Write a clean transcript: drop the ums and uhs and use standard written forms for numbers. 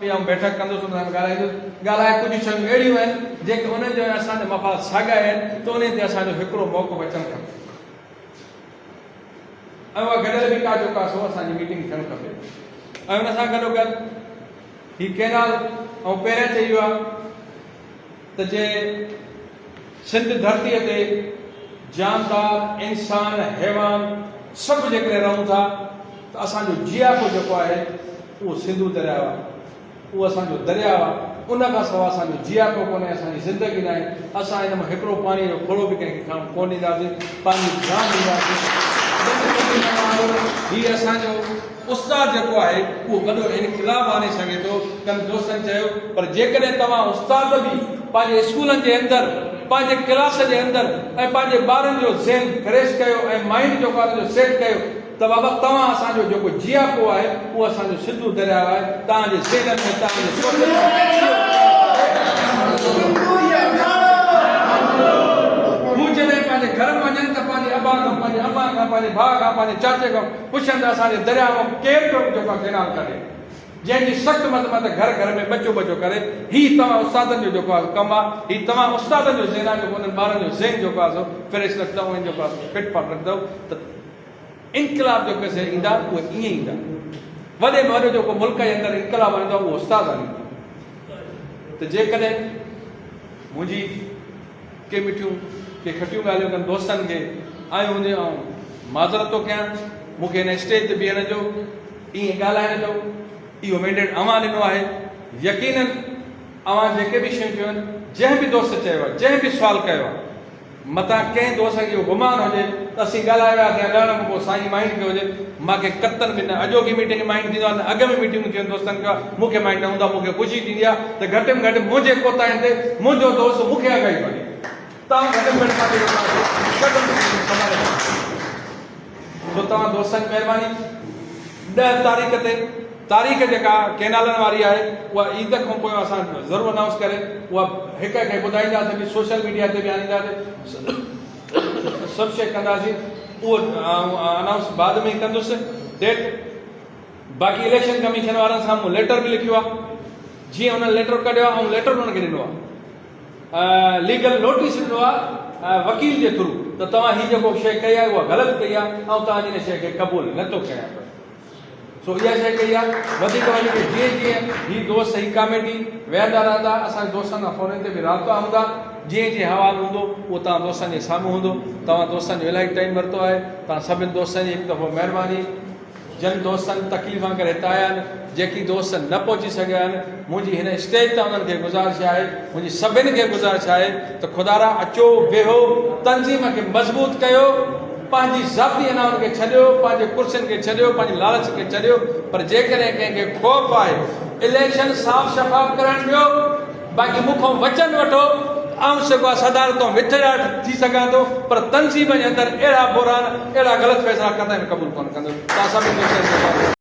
اها آئون بيٺڪ ڪندس ان سان ڳالهائيندس. ڳالهائي ڪجهه شيون اهڙيون آهن جيڪي انهن جو ۽ اسان جو مفاد ساڳيا آهن ته انهي تي اسان جو هڪڙو موقف اچڻ کپي ۽ اها گڏيل به ڪا جو ڪا سو اسان جي ميٽنگ ٿيڻ کپي ۽ ان سان گڏوگڏ هي ڪئنال آئون پهريان چئي ويو آهيان ته جي سنڌ ڌرتيء تي جاندار، انسان، حيوان سڀ جيڪڏهن رهون ٿا ته اسان جو جياپو جيڪو آهي اهو سنڌو درياء آهي. اهو اسان جو درياء آهي. ان کان سواء اسان جو جياپو ڪونهي، اسان جي زندگي ناهي. اسان هن مان هڪڙو پاڻيء جو کوڙو به ڪنهن کي کڻڻ ڪونه ڏينداسين، پنهنجي جان ڏينداسين. هي اسان جو استاد جيڪو آهي اهو وڏو انقلاب آڻي سگهي ٿو، ڪن دوستن چيو، پر جيڪڏهن توهان استاد به پنهنجي اسڪولن جي اندر، پنهنجي ڪلاس جي اندر ۽ پنهنجي ٻارن جو ذهن فريش ڪيو ۽ مائينڊ جيڪو آهي ان جو سيٽ ڪيو ته بابا توهان اسان جو جيڪو جياپو آهي اهو اسان جو سنڌو درياء آهي، توهان جي ذهنن ۾ توهان جي سوچن ۾ هو جڏهن پنهنجي گهر ۾ وڃن ته پنهنجي ابا کان، پنهنجي امان کان، پنهنجي ڀاء کان، پنهنجي چاچي کان پڇن ته اسان جي درياء مان ڪير پيو جيڪو آهي ڪينال ڪڍي، جنهن جي سخت مذمت گهر گهر ۾ ٻچو ٻچو ڪري. هي توهان استادن جو جيڪو آهي سو ڪم آهي، هي توهان استادن جو ذهن آهي جيڪو انهن ٻارن جو ذهن جيڪو آهي سو فريش رکندؤ ۽ جيڪو آهي سو فٽ فاٽ رکندؤ ته انقلاب جيڪي سي ايندا اهي ائين ايندا. وڏي ۾ وڏو جيڪو ملڪ جي اندر انقلاب آڻيندو آهي اهو استاد آڻيندو ته جيڪڏهن منهنجي ڪي مٺيون ڪي کٽيون ڳالهيون ڪن دوستن کي آيون هونديون آئون معذرت ٿو ڪيان مون کي هن اسٽيج تي بيهڻ جو ائين ڳالهائڻ جو اهو مينڊيٽ اوهان ڏنو آهي يقينن اوهان جيڪي به شيون چيون آهن جنهن به دوست چيو آهي جنهن به سوال ڪيو آهي متان ڪنهن دوست کي اهو گمان هجي ته اسين ڳالهائي وياسين يا ڳالهائڻ کان پوء سائين مائينڊ ڪيو هجي مان کي قطعن به نه اڄوڪي ميٽنگ مائينڊ ٿيندو آهي نه اڳ ۾ ميٽنگون ٿيون دوستن کان مون کي مائينڊ نه هوندو آهي مون کي خوشي ٿيندي آهي ته گهٽ ۾ گهٽ منهنجي ڪوتاهين تي منهنجو دوست مون کي آگاهي ٿو ڏي توهان گهٽ ۾ گهٽ پنهنجي قدم سنڀالي سو توهان دوستن جي مهرباني ڏهه تاريخ تي تاريخ جيڪا ڪينالن واري آهي اها عيد کان پوء اسان ضرور انائونس ڪري اها هڪ هڪ کي ٻڌائينداسين به سوشل ميڊيا تي به آڻينداسين سڀ شيء ڪنداسين اهو انائونس بعد ۾ ئي ڪندس ڊيٽ باقي اليڪشن ڪميشن وارن سان مون ليٽر به لکيو آهي جيئن انهن ليٽر ڪڍيو آهي آئون ليٽر انهن کي ڏنو آهي ليگل نوٽيس ڏنو آهي وڪيل جي ٿرو ته توهان هي جيڪو شيء ڪئي آهي اها غلط ڪئي آهي آئون توهان جي ان شيء کي قبول نه ٿو ڪيان پيو سو اها شيء ڪئي آهي وڌيڪ وڌيڪ جيئن جيئن هي دوست هي ڪاميٽي ويهندا رهندا اسان جي دوستن سان فونن تي به رابطا هوندا جيئن جيئن حوال هوندو اهو توهان دوستن جي سامهون هوندو توهان دوستن جو الاهي ٽائيم ورتو آهي توهان سڀن دوستن جي هڪ دفعو مهرباني جن دوستن تڪليفن ڪري هت آيا آهن، جيڪي دوست نه پهچي سگهيا آهن، منهنجي هن اسٽيج تان انهن کي گذارش آهي، منهنجي سڀن کي گذارش آهي ته خدارا اچو، ويهو، تنظيم کي مضبوط ڪيو، پنهنجي ذاتي انائن کي ڇڏيو، پنهنجي ڪرسين کي ڇڏيو، پنهنجي لالچ کي ڇڏيو، پر جيڪڏهن ڪنهن کي خوف آهي، اليڪشن صاف شفاف ڪرائڻ ڏيو. باقي مون کان وچن وٺو ته آئون سگهو صدارتون وٿڙياٽ ٿي سگهان ٿو پر تنظيم جي اندر اهڙا بحران اهڙا غلط فيصلا قطعي قبول ڪونه ڪندس. توهان سڀني دوستن جو